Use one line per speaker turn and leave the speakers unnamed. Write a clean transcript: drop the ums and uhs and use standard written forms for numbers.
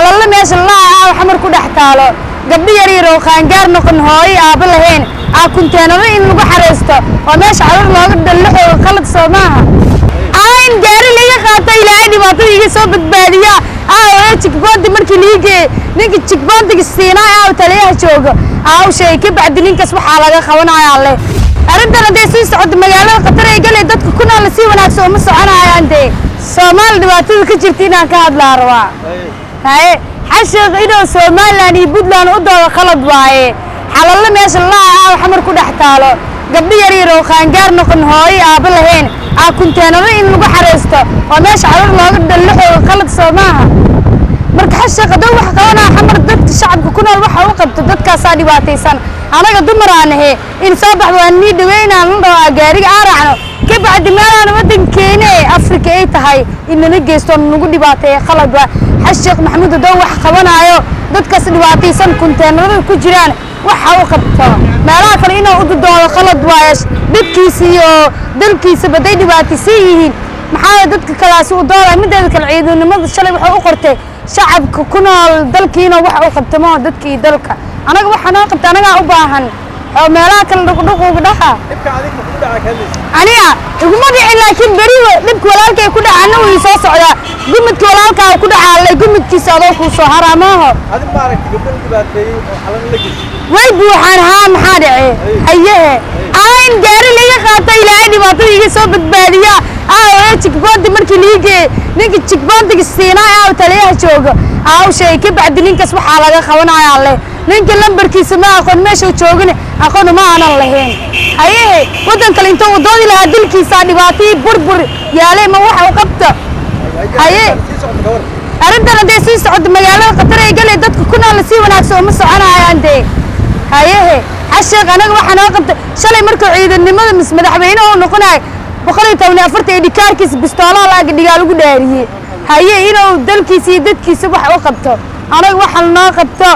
Xalalle meesha laa Xamar ku dhex taalo, gabdho yar yar oo qaangaar noqon, hooyo aabba lahayn, aa kunteenaro in lagu xareysto oo meesha caruur looga dhallaxoogo, qalad soo maaha? Aa in gaari laga qaato, Ilaahay dhibaatada iga soo badbaadiya. Aa checkpoint markii lii geeyey, ninka checkpointiga siinaa aa taliyaha jooga aa u sheegay. Ka bacdi ninkaas waxaa laga qabanayaa leh. Arrintan hadday sii socoto, magaalada khatar ay galay, dadka ku nool si wanaagsan uma soconayaan. Dee Soomaali dhibaatada ka jirta inaan ka hadlaa rabaa. Haye, Xashiiq inuu Somaliland iyo Puntland u doodo khalad waaye. Xalalle meesha laa aa Xamar ku dhex taalo, gabdho yar yar oo qaangaar noqon, hooyo aabba lahayn, aa kunteenaro in lagu xareysto oo meesha caruur looga dhallaxoogo, qalad soo maaha? Marka Xashiiq hadduu wax qabanaa, Xamar dadka shacabka ku nool waxa u qabto, dadkaasaa dhibaataysan. Anaga dumar aan ahe, in soo baxdo waan nii dhaweynaan la dhaho, gaariga aan raacno, ka bacdi meelaan waddankeene Afrika ay tahay in nala geysto, nagu dhibaateeya, khalad waa. Xashiiq Maxamuud hadduu wax qabanaayo, dadkaas dhibaataysan kunteenarada ku jiraan waxa u qabto. Meelaha kale inuu u dodoodo khalad waaye. Dadkiisa iyo dalkiisa baday dhibaataysan yihiin, maxaa dadka kalaasi u doodaya? Mideeda kale, ciidanimada shalay waxay u qortay shacabka ku nool dalkiina wax u qabto maho dadka iyo dalka. Anaga waxaa noo qabta, anagaa u baahan oo meelaha kale dhuqdhuquga dhaha.
Dhibka adig ma kugu dhaca ka hadlaysa?
Aniga iguma dhicin, laakiin beri dhibka walaalkay ku dhaca anna wuu soo socdaa. Gumudka walaalkaa ku dhacaalay, gumudkiisa adoo kuu soo haraa maaho.
Adig ma aragti gabdho la dhibaateeyey oo Xalana la geysay?
Way buuxaan haa, maxaa dhace? Hayehe, aa in gaari laga qaato, Ilaahay dhibaatada iga soo badbaadiya. Aa checkpoint markii lii geeyey, ninka checkpointiga siinaa aa taliyaha jooga aa u sheegay. Ka bacdi ninkaas waxaa laga qabanayaa leh. Ninka lambarkiisa ma aqoon, meeshuu joogana aqoon ma aanan lahayn. Hayehe, waddan kale intuu u doodi lahaa, dilkiisaa dhibaatayii burbur yaalay, ma waxa u qabta? Haye.
Sii socota ka war.
Arrintan hadday sii socoto, magaalada khatar ay galay, dadka ku nool si wanaagsan uma soconayaan. Dee hayehe, Xashiiq anaga waxaa noo qabta, shalay markuu ciidanimada mis madaxweyne uu noqonayo, 114 ee dhikaarkiisa bistoolaha laaga dhigaa lagu dhaariyey. Haye, inuu dalkiisa iyo dadkiisa wax u qabto, anaga waxa noo qabto.